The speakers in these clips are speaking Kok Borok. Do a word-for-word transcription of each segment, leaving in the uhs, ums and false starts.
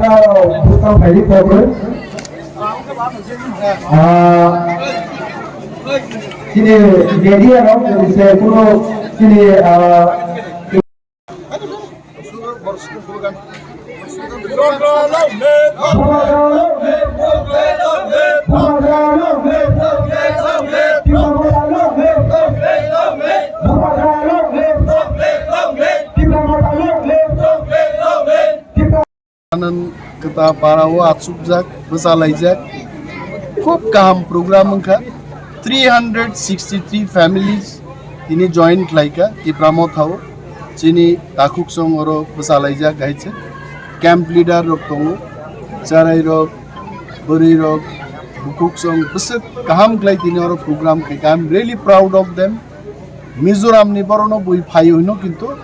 Bwskang phaidi problem. Ah, chini media rok se kuno chini, ah, Anand kwtal para o achukjak, bwchalaijak. Khub kaham program wngkha. Three hundred sixty three families tini join khlaikha Tipra Motha o. Chini takhuk song oro bwchalaijak hai se. Camp leader rok tongo, charai rok, bwrwi rok, bukhuk song bwswk kaham khlai tini oro program khaikha. I am really proud of them. Mizoram ni borok no bui phai hino, kintu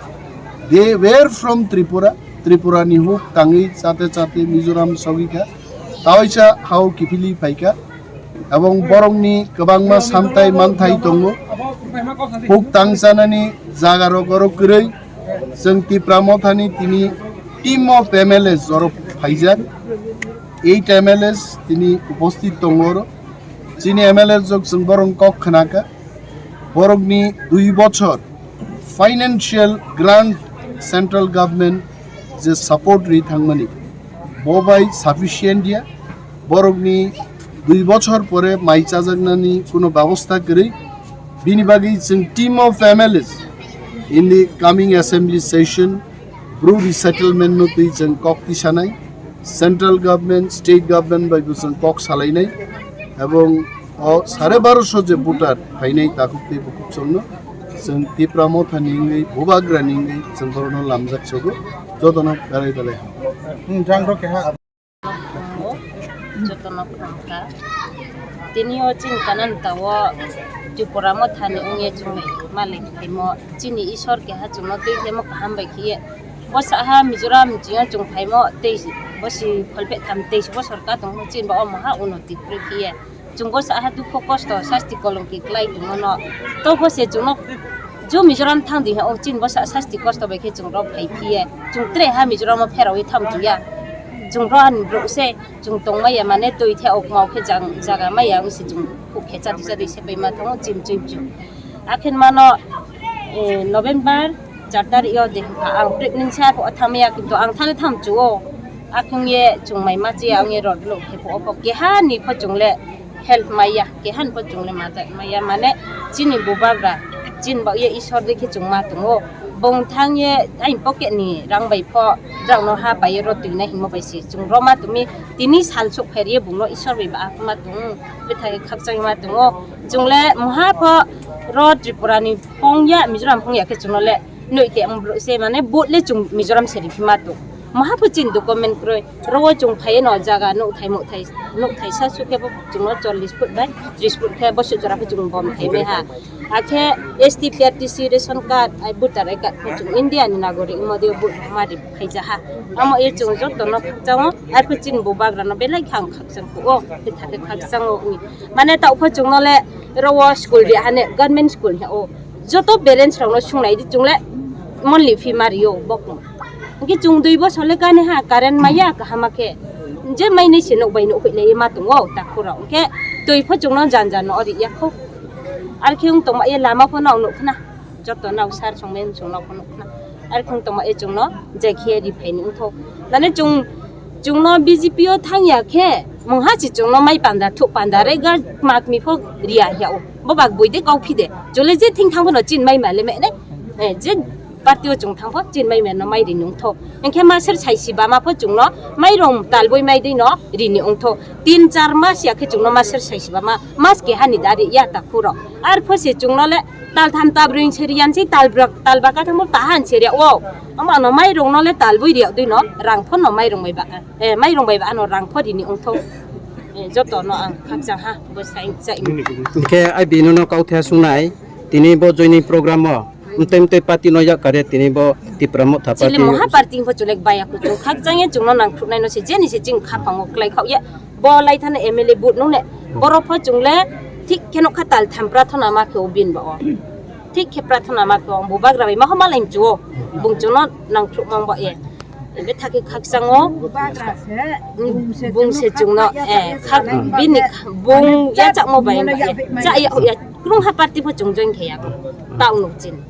they were from Tripura. Tripura ni huk tangwi chate chate Mizoram sogwi kha. Taoisa hao kiphilwi phai kha. Ebong borok ni kwbangma samtai manthai tongo. Huk tang chanani jaga rok oro kwrwi. Chwng Tipra Motha ni tini team of M L As oro phaijak. Eight M L As tini uposthit tongo oro. Chini M L A rok chwng borok kok khna kha, borokni dui bochor financial grant central government je support ri thangmani, bo bai sufficient ya, borokni dui bochor pore mai chajaknani kuno babostha kwrwi, bini bagwi chwng team of M L As in the coming assembly session Bru resettlement no twi chwng kok tisanai, central government, state government bai bo chwng kok salainai, ebong o sare baroso je voter phainai takhuk tei bukhuk songno chwng Tipra Motha ni wngwi, Bubagra ni wngwi chwng borokno lamjak sogo, jotono belai belai hambai. Hmm, jang rok keha. Jotono khulumkha. Tini o chini Kanani tao Tripura Mothani wngye chwng malai phaimo chini Isor keha chwngno twi khaimo kaham bai khiye. Bo saha Mizoram chwngno chwng phaimo tei bosi kholpeh tham teis bosor ka tongmo chini ba omo ha unoti kwrwi khiye. Chwng bo saha dukho kosto sasti kolongki klai tongmano. To bo se chwngno Jo Mizoram thang di ha, o chini bo sa-, sasti kosto bai khe chwng rok phai phiye. Chwng tre ha Mizoram o pherawi tham chuya. Chwng rok ani bro se chwng tong maya mane twi the ok mau khe jang jaga maya wng se chwng khuk khe chadi chadi se pai ma thango chim chim chim. Akhin mano, eh, November char tarik yo de ha ang pregnant sa pho tham ya kintu ang thani tham chu o. Akhung ye chwng mai ma chi ang ye rod lo khe pho pho keha ni pho chwng le help maya, kehan pho chwng le ma maya, mane chini bubagra, chini ba ye Isor de khe chwng ma tongo. Bong thang ye ain pocket ni rang bai pho, drang no ha pai ye rot twi na himo bai si chwng ro ma tumi, tini sal sok pher ye bung no Isor bai ba ma tong, bwthai khakchang ma tongo. Chwng le moha pho ro Tripura ni phong ya, Mizoram phong ya khe chwng no le noi te ang bro se mane boat le chwng Mizoram se ri ma tong. Moha pho chini document kroi. Oro o chwng phaiwi no jaga nukthai mukthai, nukthai sa sukhe bo chwngno chollish foot bai tris foot khe bosi jora khe chwng bom thai bai ha. Akhe S T, P R T C, ration card, ai voter I card khe chwng India ni nagorik wngma di bo ma di phaija ha. Amo e chwng joto no khakchang o, ai pho chini bubagra no belai khe ang khakchang kho o, khe thakhe khakchang o wngwi. Mane ta upha chwngno le oro o school ri hane government school he o. Joto parents rok no sungnai di chwng le monthly fee ma rio bokno. Hwnkhe chwng dui bosor le kani ha, current maya kaham khe. Je mainai se nok bai nok huilai ma tongo takhuk rok. Hwnkhe twi pho chwngno jan jan no ori ya kho. Ar khe wng tongma ye lama pho no nukho na. Joto no sar songmani chwng no pho nukho na. Ar khe wng tongma ye chwngno je khe ri phaini wngtho. Nane chwng, chwngno B J P o thang ya khe mungha si chwngno mai panda thuk panda re ga mak mi pho ri ya ya o. Bo bak bui de kau phi de. Chwle je thing thang pho no chin mai ma le me ne. Eh, je party o chwng thang pho chin mai mano mai ri nung tho. Hwnkhe master sai si ba ma pho chwngno mai rong tal boi mai dei no ri ni ong tho. Tin char mas ya khe chwngno master sai si ba ma mas keha ni da ri ya ta khuro. Ar pho se chwngno le tal tham ta brwi se ri yan se tal brak tal ba ka thang pho ta han se ri ya o. Ama no mai rong no le tal boi ri ya dei no rang pho no mai rong bai ba. Eh, mai rong bai ba ano rang pho ri ni ong tho. Eh, joto no ang khakchang ha bo sai chai. Hwnkhe ai bini no kau the sungnai tini bo joining program o. Mtei mtei party no yak kare tini bo Tipra Motha chile party. Moha party pho chulek baya kuchung khakchang ye chungno nang thuknai no se jeni se ching khapango klai khao ye bo lai thana M L A but nung ne borok pho chung le thik khe nok kha tal tham prathona ma khe o bin ba o thik khe prathona ma khe o bubagra bai ma ho malai chu o bung chungno nang thuk mang ba ye. Bethakhe khakchango bung se chwngno, eh, khak bini bung yachakmo bai wngkha. Cha ya, ya, kwrwngha party pho chwng join khe ya. Ta uno chini.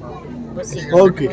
Okay.